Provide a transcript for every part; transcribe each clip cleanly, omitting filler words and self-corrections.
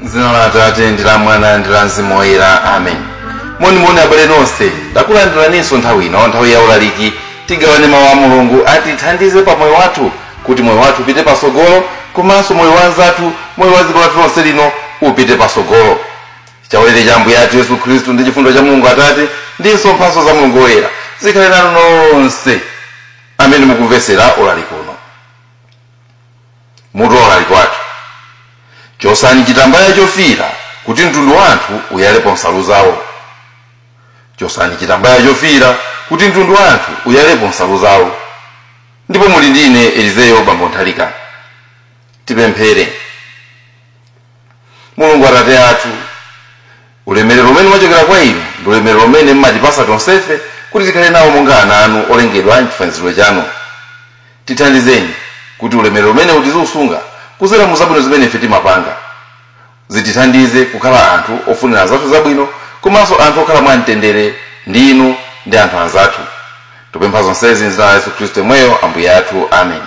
Dzina la Atate ndi la Mwana ndi la Mzimu Woyera, amen. Monimoni abale nonse, ndakulandiraninso nthawi ino, nthawi ya ulaliki. Tigawane mawu a Mulungu atithandize pa moyo wathu, kuti moyo wathu upite pasogolo, komanso moyo wa anzathu, moyo wa dziko lathu lonse lino upite pasogolo. Chaulere cha Ambuye athu Yesu Khristu ndi chifundo cha Mulungu Atate ndinso mphatso za Mulungu Woyera zikhale nanu nonse amene mukumvetsera ulaliki uno. Mutu wa ulaliki wathu: chosani chitambaya chofiira kuti mtundu wa anthu uyalepo nsalu zawo. Chosani chitambaya chofiira kuti mtundu wa anthu uyalepo nsalu zawo. Ndipo muli ndi ine Elizeyo Bambo Nthalika. Tipemphere. Mulungu Atate athu, ulemerero umene wachokera kwa inu ndi ulemerero umene mmatipasa tonsefe kuti tikhale nawo monga ana anu olengedwa mchifaniziro chanu. Tithandizeni kuti ulemerero umene tiziusunga kudzera mu zabwino zimene ife timapanga, zitithandize kukhala anthu ofunira anzathu zabwino komanso anthu okhala mwamtendere ndi inu ndi anthu anzathu. Tupempha zonsezi m'dzina la Yesu Khristu yemweyo Ambuye athu, amen.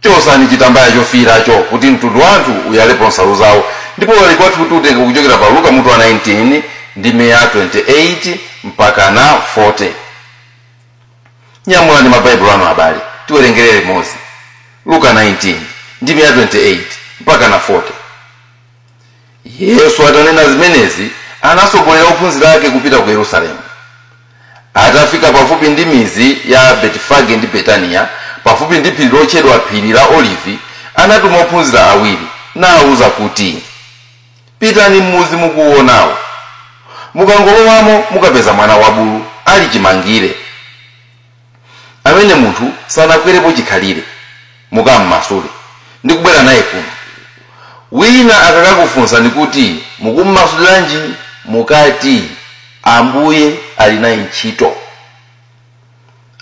Chosani chitambaya chofiiracho kuti mtundu wa anthu uyalepo nsalu zawo. Ndipo ulaliki wathu tiutenga kuchokera pa Luka mutu wa 19 ndime ya 28 mpaka na 40. Nyamulani mabaibulo anu abale, tiwerengere limodzi. Luka 19 ndime ya 28 mpaka na 40. Yesu atanena zimenezi anatsogolera ophunzira ake kupita ku Yerusalemu. Atafika pafupi ndi midzi ya Betifage ndi Betaniya, pafupi ndi phiri lotchedwa phiri la Olivi, anatuma ophunzira awiri nawawuza kuti, pitani m'mudzi mukuuonawo. Mukangolowamo mukapeza mwana wa bulu ali chimangire, amene munthu sanakwerepo chikhalire. Mukam'masule ndi kubwera naye kuno. Wina akakakufunsani kuti mukum'masuliranji, mukati, Ambuye ali naye ntchito.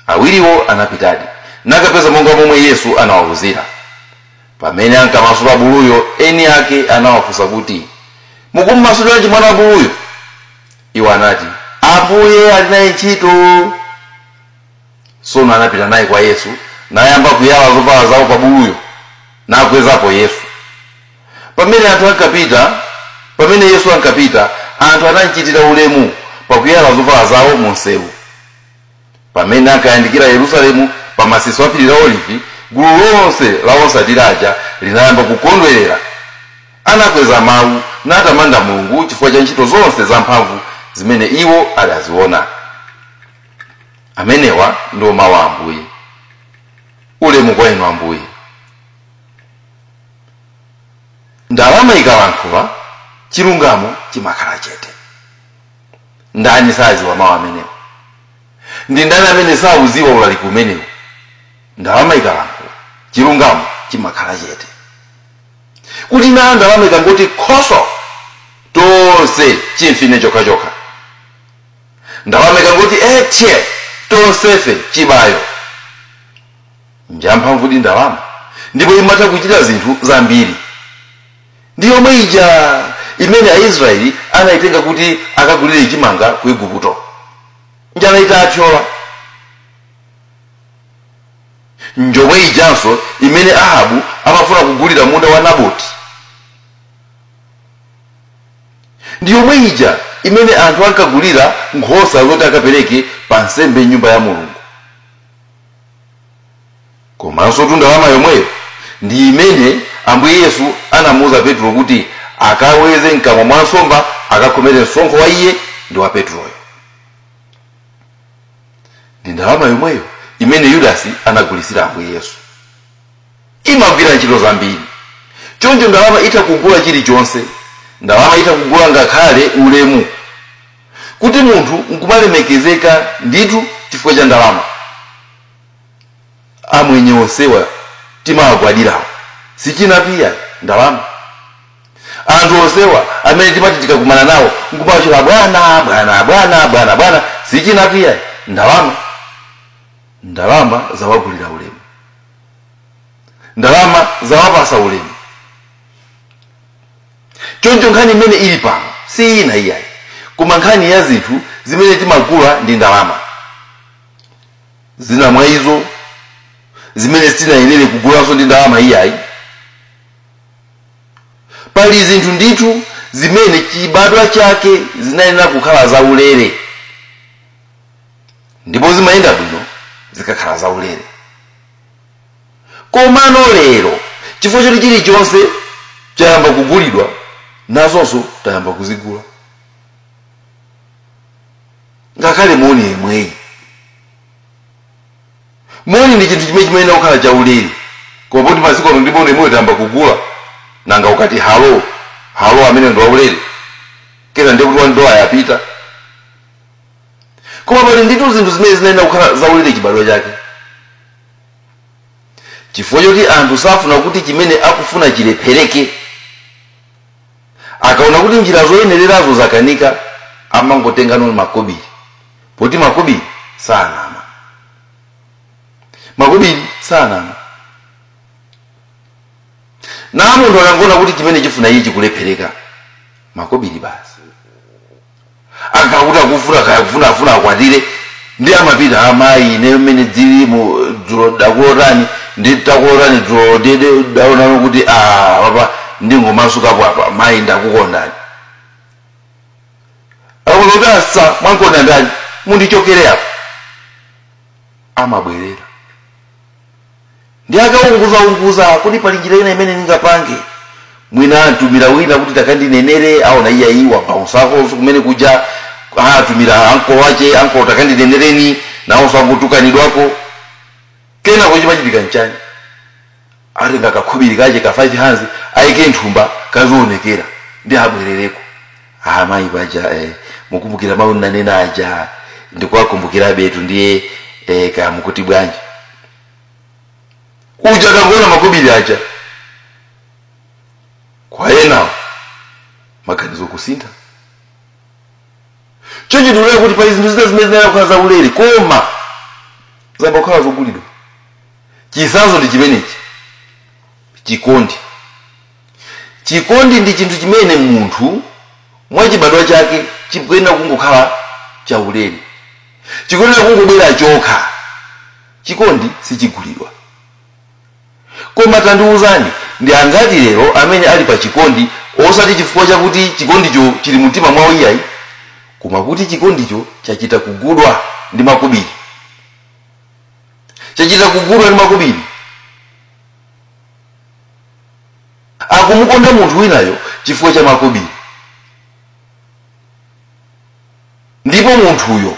Awiriwo anapitadi, nakapeza monga momwe Yesu anawawuzira. Pamene ankamasula buluyo, eni ake anawafunsa kuti, mukum'masuliranji mwana wa buluyo? Iwo anati, Ambuye ali naye ntchito. Tsono anapita naye kwa Yesu, nayamba kuyala zovala zawo pa buluyo, nakwezapo Yesu. Pamene Yesu ankapita, anthu anamchitira ulemu pakuyala zovala zawo mu msewu. Pamene ankayandikira Yerusalemu pa matsitso a phiri la Olivi, gulu lonse la otsatira aja linayamba kukondwerera. Anakweza mawu natamanda Mulungu chifukwa cha ntchito zonse zamphamvu zimene iwo adaziona. Amenewa ndiwo mawu a Ambuye. Ulemu kwa inu Ambuye. Ndalama ikalankhula, chilungamo chimakhala chete. Ndani sadziwa mawu amenewa? Ndi ndani amene sauziwa ulaliki umenewu? Ndalama ikalankhula, chilungamo chimakhala chete. Kuti na ndalama ikangoti khoso, tonse chimfine chokhachokha. Ndalama ikangoti etye, tonsefe chibayo. Njamphamvudi ndalama, ndipo imatha kuchita zinthu zambiri. Ndi yomwe ija imene Aisraeli anayitenga kuti akagulire chimanga ku Igupto njala itathyola. Njomwe ijanso imene Ahabu amafuna kugulira munda wa Naboti. Ndi yomwe ija imene anthu ankagulira nkhosa zoti akapereke pa nsembe m'nyumba ya Mulungu. Komanso tu ndalama yomweyo ndi imene Ambuye Yesu anamuuza Petro kuti akaweze mkamwa mwa nsomba akakhomere msonkho wa iye ndi wa Petroyo. Ndi ndalama yomweyo imene Yudasi anagulisira Ambuye Yesu. Imagwira ntchito zambiri. Choncho ndalama itha kugula chilichonse. Ndalama itha kugula ngakhale ulemu, kuti munthu nkumalemekezeka ndithu chifukwa cha ndalama. Amwenye onsewa timawagwadirawo sichina piya ndalama. Anthu onsewa amene timati tikakumana nawo nkumawatchula bwana bwana bwana bwana bwana sichina piya ndalama. Ndalama zawagulira ulemu, ndalama zawapasa ulemu. Choncho nkhani imene ili pano si ina iyayi, koma nkhani ya zinthu zimene timagula ndi ndalama. Zina mwa izo zimene sitinayenere kugulanso ndi ndalama iyayi. Pali zinthu ndithu zimene chibadwa chake zinayenera kukhala zaulere, ndipo zimayenda bwino zikakhala zaulere. Komano lero chifukwa choti chilichonse chayamba kugulidwa, nazonso tayamba kuzigula. Ngakhale moni yemweyi, moni ndi chinthu chimene chimayenera kukhala chaulere, koma poti masiku ano ndi moni yemweyo tayamba kugula. Nanga ukati halo halo, amene ndi waulere, kena ndiye kuti wandowa yapita. Koma pali ndithu zinthu zimene zinayenera kukhala zaulere chibadwa chake, chifukwa choti anthu safuna kuti chimene akufuna chilephereke. Akaona kuti njira zoyenererazo zakanika, amangotengano makobiri, poti makobiri sanama, makobiri sanama. Na munthu akangona kuti chimene chifuna iye chikulephereka, makobiri basi. Akakuti akufuna kaya kufuna afuna akwatire, ndi amapita, amayi, ine mmene dzili mu dzulo dakulotani, ndi takulotani dzulo, ndi daonano kuti papa ndingomasukapo apa, mayi ndakukondani. Akakuti kuti asa mwankonda ndani, mundichokere apa, amabwerera ndi akaunguzaunguza kuti pali njira ina imene ndingapange. Mwina antumira wina kuti takandinenere, aona iya iwa baunsako kumene kuja, atumira anko wache, anko takandinenereni, nawonso angutukanidwako. Kenako chimachitika nchani? Atenga kakhubiri kache ka 5 hands, ayike nthumba, kazionekera, ndi abwerereko. Amayi paja mukumbukira mawu nanena aja, ndikuwakumbukira betu, ndiye kamukuti bwanji uja kangoona makobiri aja, kwa enawo maganizo kusintha. Choncho tikulera kuti pali zinthu zina zimene zinali kukhala zaulere, koma zayamba kukhala zogulidwa. Chitsanzo ndi chimenechi, chikondi. Chikondi ndi chinthu chimene munthu mwachibadwa chake chikuyenera kungokhala chaulere, chikuyenera kungobwera chokha. Chikondi sichigulidwa. Koma tandiwuzani, ndi angati lero amene ali pa chikondi osati chifukwa chakuti chikondicho chili mtima mwawo iyayi, koma kuti chikondicho chachita kugulwa ndi makobiri, chachita kugulwa ndi makobiri? Akumukonda munthu winayo chifukwa cha makobiri, ndipo munthuyo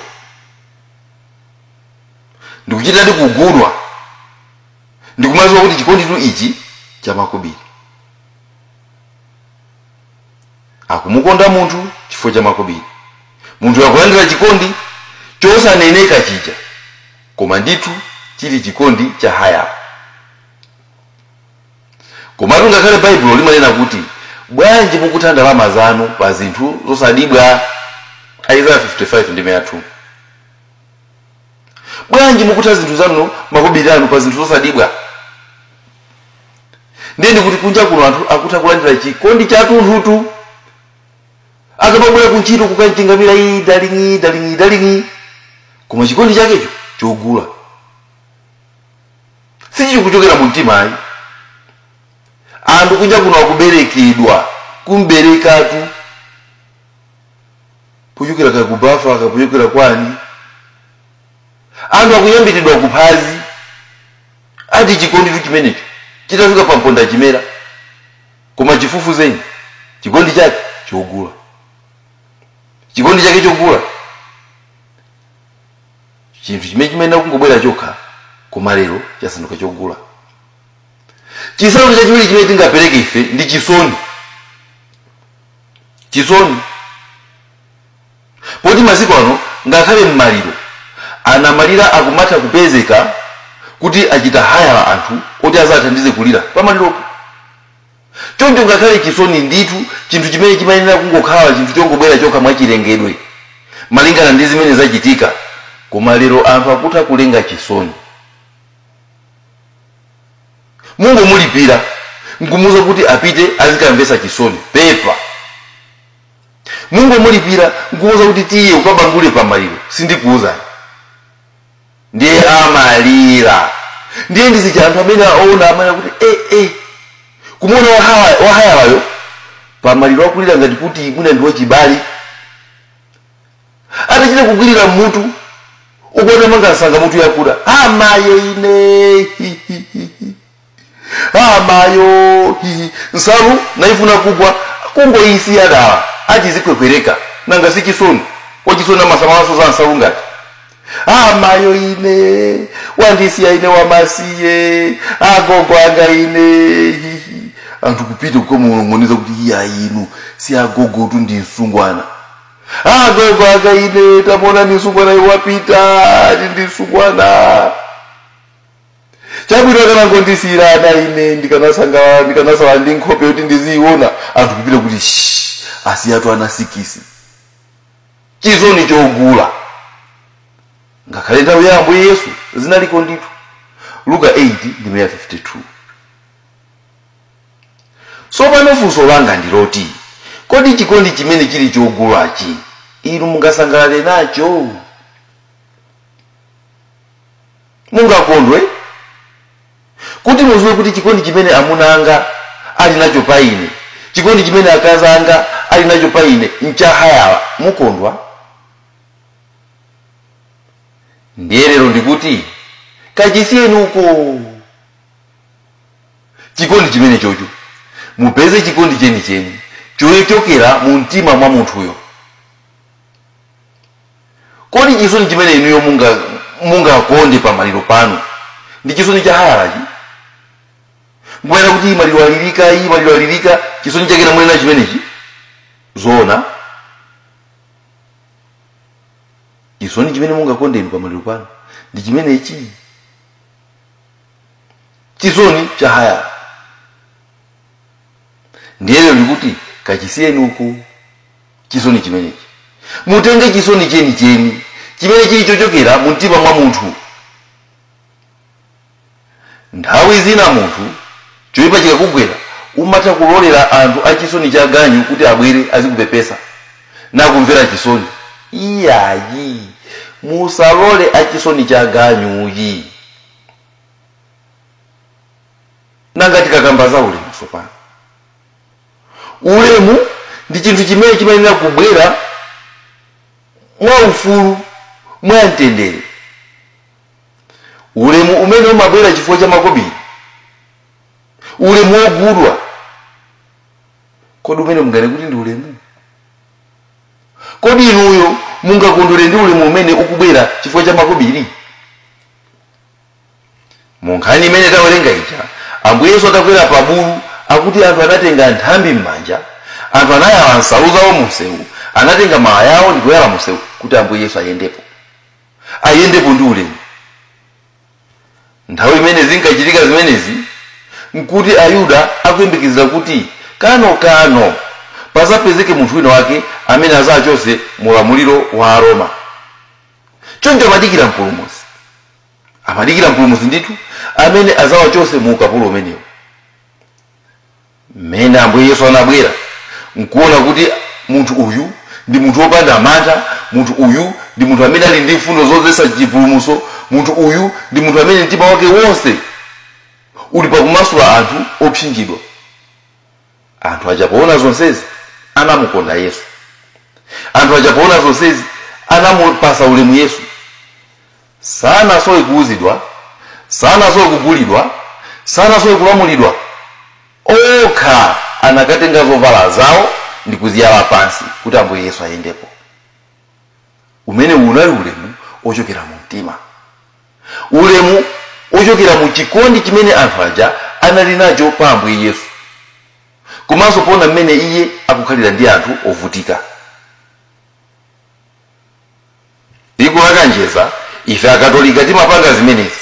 ndikuchita ndi kugulwa, ndikumadziwa kuti chikonditu ichi cha makobiri. Akumukonda munthu chifukwa cha makobiri. Munthu akulandira chikondi chosaneneka chija, koma ndithu chili chikondi cha haya. Komatu ngakhale Baibulo limanena kuti bwanji mukutha ndalama zanu pa zinthu zosadibwa, Isaiah 55 ndi 2. Bwanji mukutha zinthu zanu, makobiri anu, pa zinthu zosadibwa? Ndiye ndikuti kunja kuno anthu akutha kulandira chikondi chathunthu, akamabwera kuntchito kukanchingamira, iyi darling, darling, darling, koma chikondi chakecho chogula, sichikuchokera mu mtima ayi. Anthu kunja kuno akuberekedwa, kumberekatu kuchokera kakubafa, kakuchokera kwani, anthu akuyambitidwa kuphazi. Ati chikonditu chimenecho chitafika pa mponda chimera, koma chifufuzeni, chikondi chake chogula, chikondi chake chogula, chinthu chimene chimayenera kungobwera chokha, koma lero chasanduka chogula. Chitsanzo chachiwiri chimene tingapereke ife ndi chisoni. Chisoni, poti masiku ano ngakhale mmaliro anamalira akumatha kupezeka kuti achita hayala anthu oti azathandize kulira pamaliropo. Choncho ngakhale chisoni ndithu chinthu chimene chimayenera kungokhala chinthu chongobwera chokha mwachilengedwe malingana ndi zimene zachitika, koma lero anthu akutha kulenga chisoni. Mungomulipira nkumuza kuti apite azikamvesa chisoni pepa, mungomulipira nkumuza kuti tiye ukabangule pamaliro, sindikuwuzani, ndiye amalira. Ndiye ndizicha anthu amene aona amene kuti kumuona wahayalayo Pamaliro akulira ngati kuti mwina ndi wachibale, atachita kugwirira mutu ukuona manga asanga mutu yakuda. Amayo ine, amayo, nsalu naifuna kugwa, kungoyisiya dala achizikwekwereka, nanga si chisoni wachisoni amasamalaso za nsalu ngati. Amayo ine, wandisiya ine wamasiye, agogo anga ine. Anthu kupita kukamulongoneza kuti iya inu si agogo tu ndi msungwana. Agogo anga ine, tamona ni msungwana iwapita ndi msungwana. Chabwino akanangondisiyira ana ine, ndikanasala ndi nkhope yoti ndiziyiona. Anthu kupita kuti shh, asiyatu ana 6. Chisoni chogula. Ngakhale nthawi ya Ambuye Yesu zinaliko ndithu. Luka 8 ndime ya 52. Tsopano funso langa ndiloti, kodi chikondi chimene chili chogulachi inu mungasangalale nacho? Mungakondwe kuti muziwe kuti chikondi chimene amuna anga ali nacho pa ine, chikondi chimene akazi anga ali nacho pa ine nchahayawa, mukondwa? Ndiye lero ndikuti kachisiyeni uko chikondi chimene chocho, mupeze chikondi chenicheni chochokera mu mtima mwa munthuyo. Kodi chisoni chimene inuyo mungakonde pamaliro pano ndi chisoni cha hayalachi? Mbwera kuti maliro alilika, iyi maliro alilika, chisoni chake namwena chimenechi? Zoona, chisoni chimene mungakonde inu pamaliro pano ndi chimenechi, chisoni cha hayala. Ndiye lero ndikuti kachisiyeni uko chisoni chimenechi, mutenge chisoni chenicheni chimene chili chochokera mu mtima mwa munthu. Nthawi zina munthu choyipa chikakugwera umatha kulolera anthu a chisoni cha ganyu kuti abwere azikupepesa nakumvera chisoni. Iyayi, musalole a chisoni cha ganyuyi. Nanga tikakamba za ulemu tsopano, ulemu ndi chinthu chimene chimayenera kubwera mwa ufulu, mwa mtendere. Ulemu umene umabwera chifukwa cha makobiri, ulemu wogudwa, kodi umene mungane kuti ndi ulemu? Kodi inuyo mungakondwere ndi ulemu umene ukubwera chifukwa cha makobiri? Mu nkhani imene tawerenga ija, Ambuye Yesu atakwera pa bulu, akuti anthu anatenga nthambi m'manja, anthu anayala nsalu zawo munsewu, anatenga malaya awo ndi kuyala munsewu kuti Ambuye Yesu ayendepo, ayendepo ndi ulemu. Nthawi imene zinkachitika zimenezi nkuti Ayuda akuyembekezera kuti kano kano pazapezeke munthu wina wake amene azachotse mulamuliro wa Aroma. Choncho amadikira mpulumutsi, amadikira mpulumutsi ndithu amene azawachotse mu ukapolo umenewu. Mmene Ambuye Yesu anabwera nkuona kuti munthu uyu ndi munthu wopanda mantha, munthu uyu ndi munthu amene ali ndi mfundo zodzetsa chipulumutso, munthu uyu ndi munthu amene mtima wake wonse uli pakumasula anthu opsinjidwa. Anthu aja poona zonsezi anamukonda Yesu. Anthu aja poona zonsezi anamupasa ulemu Yesu. Sanasowe kuuzidwa, sanasowe kugulidwa, sanasowe kulamulidwa. Okha anakatenga zovala zawo ndi kuziyala pansi kuti Ambuye Yesu ayendepo. Umene unali ulemu ochokera mu mtima, ulemu ochokera mu chikondi chimene anthu aja anali nacho pa Ambuye Yesu, komanso poona mmene iye akukhalira ndi anthu ovutika. Tsiku la kanjeza ife Akatolika timapanga zimenezi.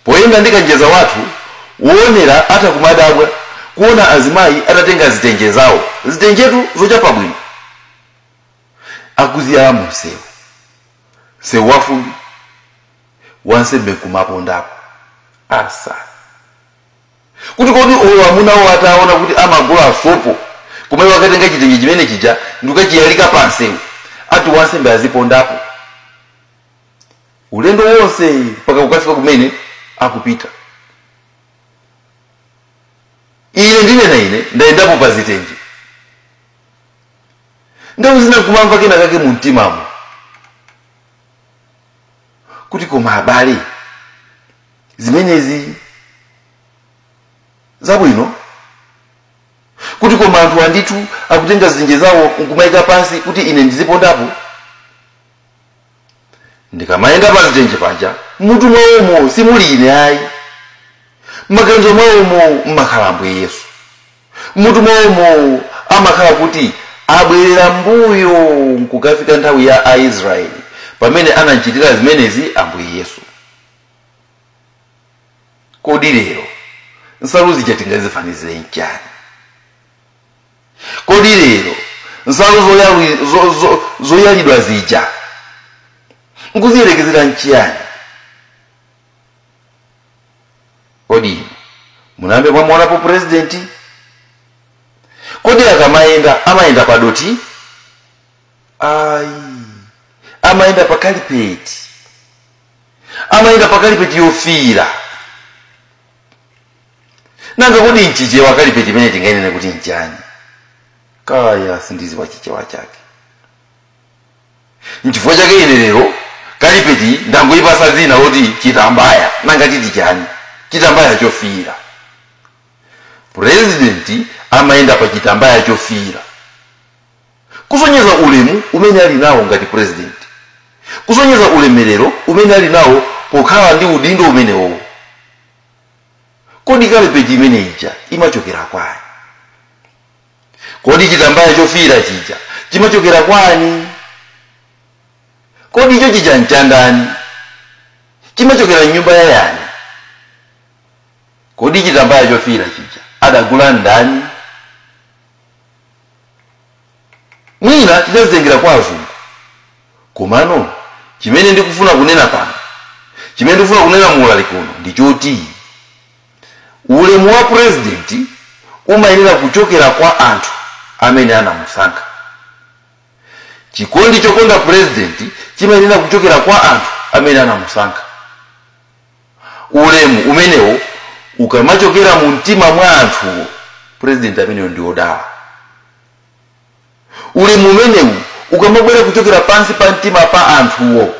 Poyenda ndi kanjeza wathu, woonera atha kumadabwa kuona azimayi atatenga zitenje zawo, zitenjetu zochapa bwino, akuziyala mu msewu, msewu wafumbi, wansembe nkumapondapo. Asa kuti kodi oyo amunawo ataona kuti amagula sopo koma iwo akatenga chitenje chimene chija ndikukachiyalika pa msewu, ati wansembe azipondapo ulendo wonse mpaka kukafika kumene akupita. Ine ndinena ine ndayendapo pa zitenje. Nthawi zina kumamva kena kake mu mtimamo kuti koma abale, zimenezi zabwino, kuti koma anthu andithu akutenga zitenje zawo nkumayika pansi kuti ine ndizipondapo. Ndikamayenda pa zitenje paja, mutu mwawomo simuli ine ayi, m'maganizo mwawomo mmakhala Ambuye Yesu. Mutu mwawomo amakhala kuti abwerera mbuyo nkukafika nthawi ya Aisraeli pamene anachitira zimenezi Ambuye Yesu. Kodi lero nsalu zija tingazifanizire nchani? Kodi lero nsalu zoyalidwa zija nkuziyerekezera nchiyani? Kodi munambe mwamuonapo purezidenti? Kodi akamayenda amayenda pa doti? Ayi, amayenda pa kalipeti, amayenda pa kalipeti yofiira. Nanga kodi nchichewa kalipeti imene tingayenene kuti nchani? Kaya sindiziwa chichewa chake. Nchifukwa chake ine lero kalipeti ndangoyipasa dzina loti chitambaya. Nanga titi chani? Chitambaya chofiira. Purezidenti amayenda pa chitambaya chofiira kusonyeza ulemu umene ali nawo ngati purezidenti, kusonyeza ulemerero umene ali nawo pokhala ndi udindo umenewo. Kodi kalipeti imene ija imachokera kwani? Kodi chitambaya chofiira chija chimachokera kwani? Kodi icho chija nchandani? Chimachokera mnyumba ya yani? Kodi chitambaya chofiira chija adagula ndani? Mwina tidazitengera kwa azungu. Komano chimene ndikufuna kunena pano, chimene ndikufuna kunena muulaliki uno ndi choti ulemu wa purezidenti umayenera kuchokera kwa anthu amene anamusankha. Chikondi chokonda purezidenti chimayenera kuchokera kwa anthu amene anamusankha. Ulemu umenewo ukamachokera mu mtima mwa anthuwo, purezidenti ameneyo ndi wodala. Ulemu umenewu ukamabwera kuchokera pansi pa mtima pa anthuwo,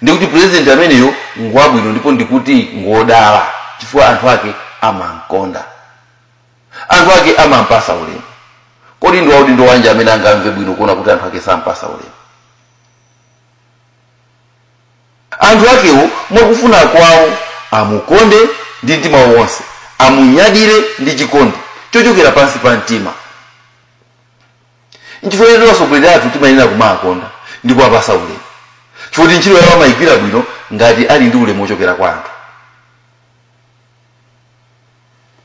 ndikuti purezidenti ameneyo ngwabwino ndipo ndikuti ngodala, chifukwa anthu ake amamkonda, anthu ake amampasa ulemu. Kodi ndi waudindo wanji amene angamve bwino kuona kuti anthu ake sampasa ulemu? Anthu akewo mwakufuna kwawo amukonde ndi mtima wonse, amunyadire ndi chikondi chochokera pansi pa mtima. Nchifukwa chake atsogoleri athu timayenera kumakonda ndi kuwapasa ulemu, chifukwa kuti ntchito yawo amayigwira bwino ngati ali ndi ulemu wochokera kwa anthu.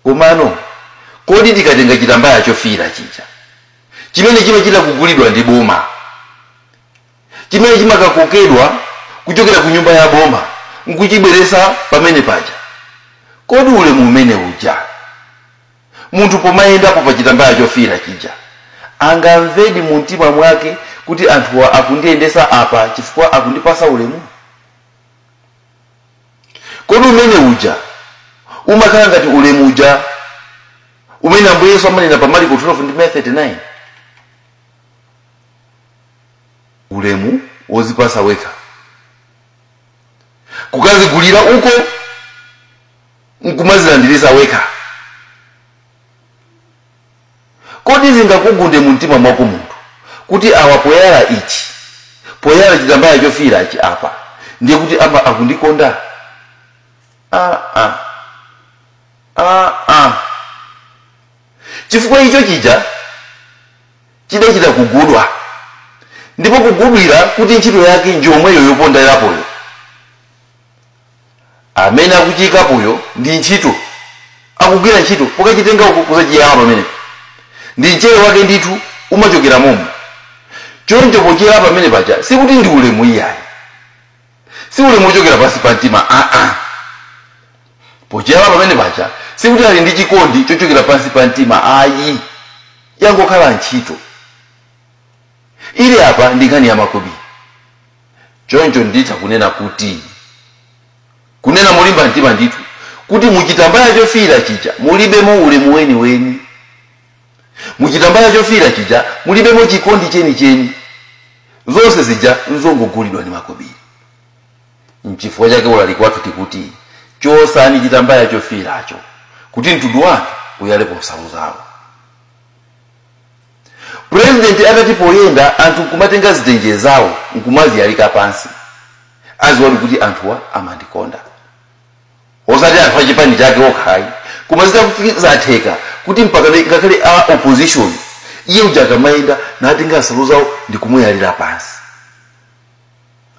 Komano kodi tikatenga chitambaya chofiira chija chimene chimachita kugulidwa ndi boma, chimene chimakakokedwa kuchokera ku nyumba ya boma nkuchibweresa pamene paja, kodi ulemu umene uja munthu pomayendapo pa chitambaya chofiira chija angamvedi mu mtima mwake kuti anthuwa akundiyendesa apa chifukwa akundipasa ulemu? Kodi umene uja umakhala ngati ulemu uja umene Ambuye Yesu amanena pa Mariko 12 ndi 39? Ulemu wozipasa wekha, kukazigulira uko nkumazilandirisa wekha. Kodi zingakugunde mu mtima mwako munthu kuti awa poyala ichi, poyala chitambaya chofiira ichi apa, ndiye kuti ama akundikonda? Chifukwa icho chija chidachita kugudwa, ndipo kugudwira kuti ntchito yake njomweyo yoponderapoyo. Amene akuchiyikapoyo ndi ntchito, akugwira ntchito pokachitenga uko kuzachiyala pamenepo, ndi mchere wake ndithu umachokera momo. Choncho pochiyala pamene paja sikuti ndi ulemu iyayi, si ulemu wochokera pansi pa mtima. Pochiyala pamene paja sikuti ali ndi chikondi chochokera pansi pa mtima ayi, yangokhala ntchito. Ili apa ndi nkhani ya makobiri. Choncho nditha kunena kuti, kunena molimba mtima ndithu, Kuti muchitambaya chofiira chija mulibemo ulemu weniweni, muchitambaya chofiira chija mulibemo chikondi chenicheni, zonse zija nzongogulidwa ndi makobiri. Nchifukwa chake ulaliki wathu tikuti chosani chitambaya chofiiracho kuti mtundu wanu uyalepo nsalu zawo. Purezidenti atati poyenda anthu nkumatenga zitenje zawo nkumaziyalika pansi, aziwadi kuti anthuwa amandikonda, osati anthu achipani chake okhayi, koma zitazatheka kuti mpaka ngakhale a opposition iye uja akamayenda natenga nsalu zawo ndikumuyalira pansi,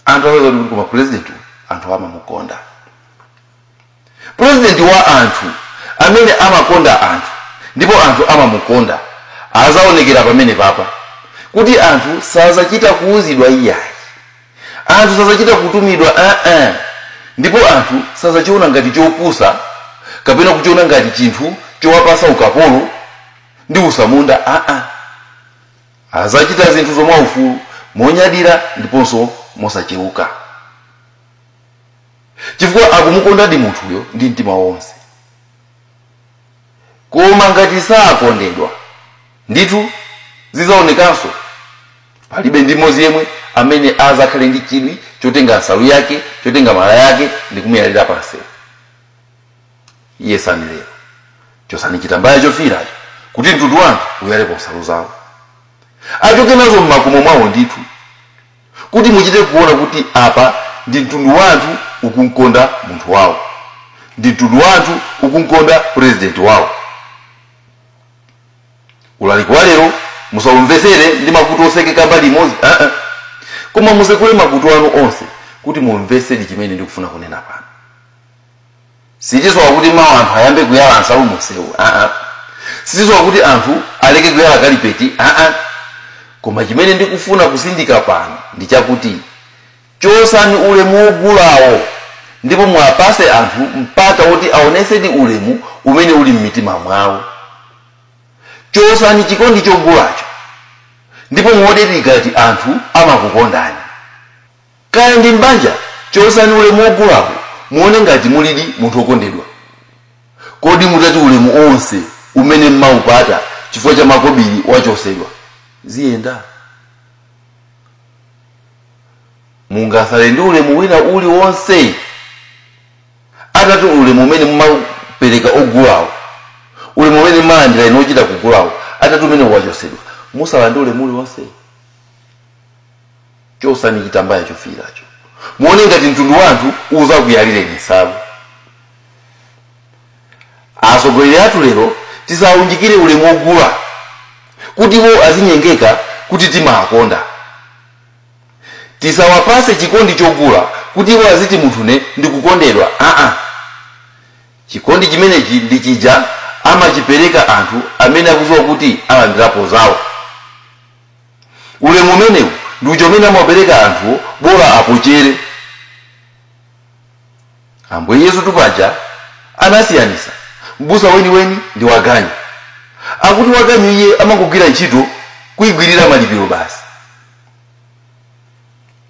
anthu azaziwadi kuti koma purezidenti anthu amamukonda. Purezidenti wa anthu amene amakonda anthu ndipo anthu amamukonda azaonekera pamene papa kuti anthu sazachita kuuzidwa iyayi, anthu sazachita kutumidwa ndipo anthu sazachiona ngati chopusa kapena kuchiona ngati chinthu chowapasa ukapolo ndi usamunda. Azachita zinthu zomwe aufulu monyadira ndiponso mosacheuka, chifukwa akumukondadi munthuyo ndi mtima wonse. Koma ngati sakondedwa ndithu zizaonekanso, palibe ndi mmodzi yemwe amene azakhale ndi chidwi chotenga nsalu yake, chotenga mala yake ndi kumuyalira pansewu. Yesani lero, chosani chitambaya chofiiracho kuti mtundu wanu uyalepo nsalu zawo, achoke nazo mmakomo mwawo ndithu, kuti muchite kuona kuti apa ndi mtundu wanthu ukunkonda munthu wawo, ndi mtundu wanthu ukunkonda purezidenti wawo. Ulaliki wa lero musaumvesere ndi makutu osekeka mbali imodzi, koma musekule makutu anu onse kuti mumvesere chimene ndikufuna kunena pano. Sichisowa kuti mawu anthu ayambe kuyala nsalu munsewu, sichisowa kuti anthu aleke kuyala kalipeti, koma chimene ndikufuna kusindika pano ndi chakuti chosani ulemu wogulawo ndipo mwapase anthu mpata woti aonesedi ulemu umene uli m'mitima mwawo. Chosani chikondi chogulacho ndipo muonedi ngati anthu amakukondani. Kaya ndi mbanja, chosani ulemu wogulawo muone ngati mulidi munthu wokondedwa. Kodi mutati ulemu onse umene mmaupata chifukwa cha makobiri wachosedwa ziyenda? Mungasale ndi ulemu wina uliwonse atati ulemu umene mumapereka ogulawo, ulemu umene mmalandira inu ochita kugulawo, atati umene wachosedwa, musala ndi ulemu uliwonse? Chosani chitambaya chofiiracho muone ngati mtundu wanthu uzakuyalireni nsalu. Atsogoleri athu lero tisaunjikire ulemu wogula kuti iwo azinyengeka kuti timawakonda. Tisawapase chikondi chogula kuti iwo aziti munthune ndikukondedwa. Chikondi chimenechi ndi chija amachipereka anthu amene akudziwa kuti alandirapo zawo. Ulemu umenewu ndi uja umene amapereka anthu bola apochere. Ambuye Yesu tupaja anasiyanisa mbusa weniweni ndi waganyu. Akuti waganyu iye amangogwira ntchito kuyigwirira malipiro basi.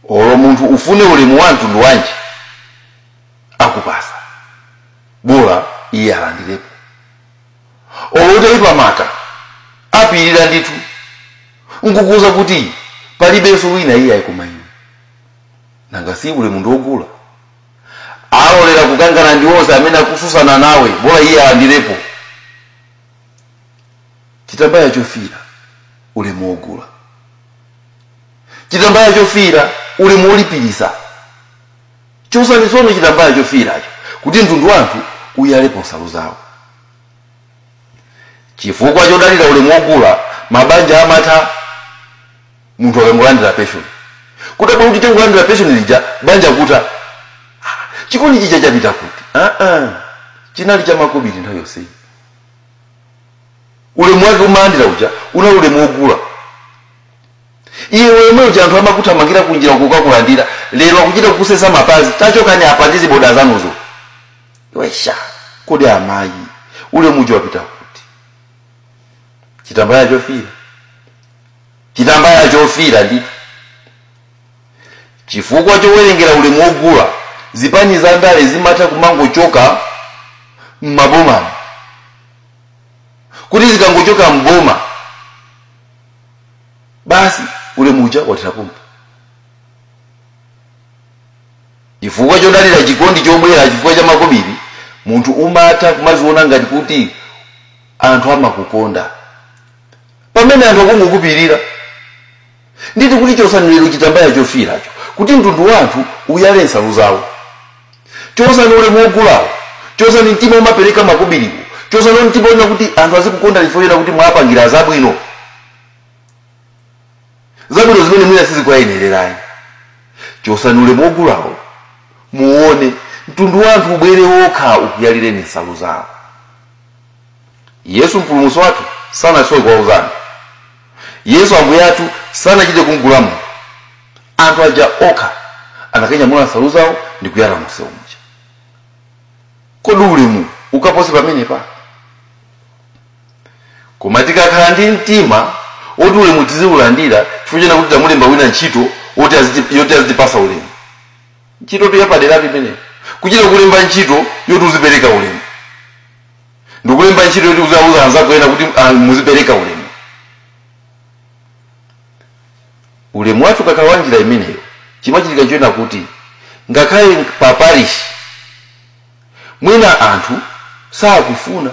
Olo munthu ufune ulemu wa mtundu wanji akupasa, bola iye alandirepo. Olo utayipa maka apirira ndithu nkukuza kuti palibenso wina iye ayikoma iwe. Nanga si ulemu ndi wogula? Alolera kukangana ndi onse amene akususana nawe, bola iye alandirepo. Chitambaya chofiira ulemu wogula, chitambaya chofiira ulemu wolipirisa. Chosani tsono chitambaya chofiiracho kuti mtundu wanthu uyalepo nsalu zawo. Chifukwa chodalira ulemu wogula, mabanja amatha munthu akangolandira pension. Kudabwa kuti changolandira pension lija banja kuta chikondi chija chapita kuti? Chinali cha makobiri nthawi yonseyi. Ulemu wake umalandira uja unali ulemu wogula. Iye ulemu uja anthu amakuthamangira kunjira kukakulandira, lero akuchita kukusesa mapazi, tachokani apa ndi ziboda zanuzo. Iwesha, kodi amayi ulemu uja wapita kuti? Chitambaya chofiira, chitambaya chofiira ndithu. Chifukwa chowerengera ulemu wogula, zipani za ndale zimatha kumangochoka m'mabomamo, kuti zikangochoka mboma basi ulemu uja wathera pompo. Chifukwa chodalira chikondi chobwera chifukwa cha makobiri, munthu umatha kumaziona ngati kuti anthu amakukonda pamene anthu akungokupirira. Nditi kuti chosani lero chitambaya chofiiracho kuti mtundu wa anthu uyale nsalu zawo. Chosani ulemu wogulawo, chosani mtima umapereka makobiriwo, chosani mtima wona kuti anthu azikukonda chifukwa chona kuti mwapangira zabwino, zabwino zimene mwina sizikuwayenererayi. Chosani ulemu wogulawo, muone mtundu wa anthu ubwere wokha ukuyalireni nsalu zawo. Yesu mpulumutsi wathu sanasowe kuwauzana. Yesu ambuye athu sanachite kumgula munthu. Anthu aja okha anakanyamula nsalu zawo ndi kuyala munsewu muja. Kodi ulemu ukapose pamenepa? Koma tikakhala ndi mtima woti ulemu tiziulandira chifukwa chena kuti tamulemba wina ntchito yoti azitipasa ulemu, ntchito yapaderapo imeneyo, kuchita kulemba ntchito yoti uzipereka ulemu, ndikulemba ntchito yoti uzauza anzako ena kuti muzipereka ulemu. Ulemu wathu kakhala wa njira imeneyo, chimachitika nchoena kuti ngakhale pa parish mwina anthu sakufuna,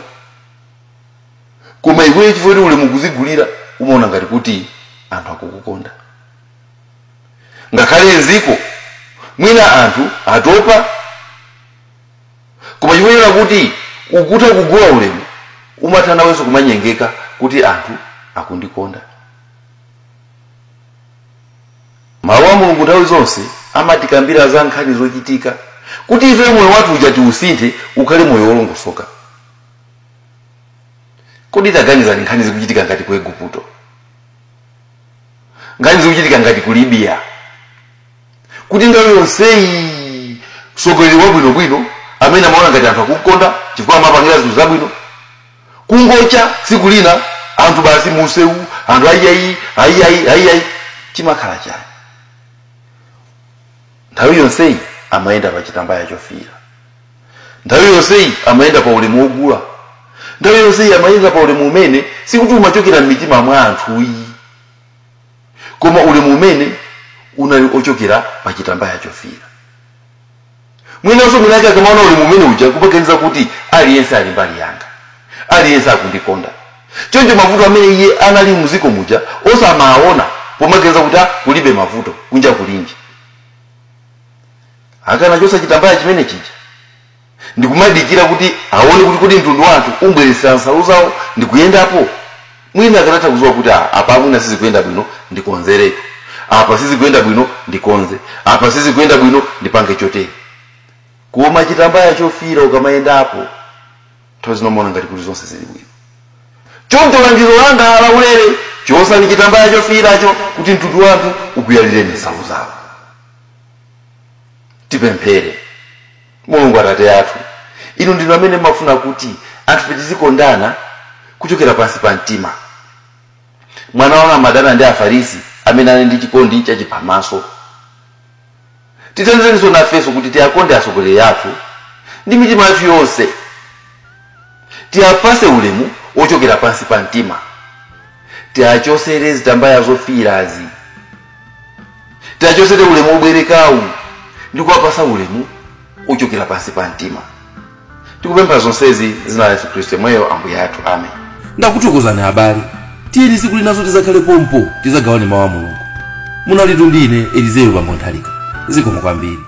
koma iweyo chifukwa kuti ulemu kuzigulira umaona ngati kuti anthu akukukonda. Ngakhale mziko mwina anthu atopa, koma chifukwa kuti ukutha kugula ulemu umatha nawenso kumanyengeka kuti anthu akundikonda. Mawu a Mulungu nthawi zonse amatikambira za nkhani zochitika kuti ife moyo wathu uja tiusinthe ukhale moyo wolongosoka. Kodi taganizani nkhani zikuchitika ngati ku Igupto, nkhani zikuchitika ngati ku Libya, kuti nthawi yonseyi mtsogoleri wabwinobwino amene amaona ngati anthu akukonda chifukwa amapangira zinthu zabwino, kungocha tsiku lina anthu basi munsewu, anthu ayiayi ayiayi ayiayi, chimakhala chani? Nthawi yonseyi amayenda pa chitambaya chofiira, nthawi yonseyi amayenda pa ulemu wogula, nthawi yonseyi amayenda pa ulemu umene sikuti umachokera m'mitima mwa anthuyi, koma ulemu umene unali ochokera pa chitambaya chofiira. Mwinanso mwinake akamaona ulemu umene uja kupaganiza kuti aliyense ali mbali yanga, aliyense akundikonda. Choncho mavuto amene iye anali muziko muja osamaona pomaganiza kuti kulibe mavuto kunja kulinji. Akanachosa chitambaya chimene chija ndikumadikira kuti aone kuti kodi mtundu wa anthu umbweresera nsalu zawo ndikuyendapo, mwina akanatha kudziwa kuti apa mwina sizikuyenda bwino ndikonzeretu, apa sizikuyenda bwino ndikonze, apa sizikuyenda bwino ndipange chotere. Koma chitambaya chofiira ukamayendapo nthawi zinomaona ngati kuti zonse zili bwino. Choncho langizo langa la ulere, chosani chitambaya chofiiracho kuti mtundu wa anthu ukuyalireni nsalu zawo. Tipemphere. Mulungu Atate athu, inu ndinu amene mumafuna kuti anthu tizikondana kuchokera pansi pa mtima. Mwana wanu amadana ndi Afarisi amene ali ndi chikondi chachiphamaso. Tithandizeninso nafenso kuti tiakonde atsogoleri athu ndi mitima yathu yonse, tiapase ulemu ochokera pansi pa mtima, tiachosere zitambaya zofiirazi, tiachosere ulemu obwerekawu ndi kuwapasa ulemu ochokera pansi pa mtima. Tikupempha zonsezi zina la Yesu Khristu yemweyo Ambuye athu, amen. Ndakuthokozani abale, tiyeni tsiku linaso tizakhale pompo tizagawane mawu a Mulungu. Munalitu ndine Elizeyo Bambo Nthalika. Zikomo kwambiri.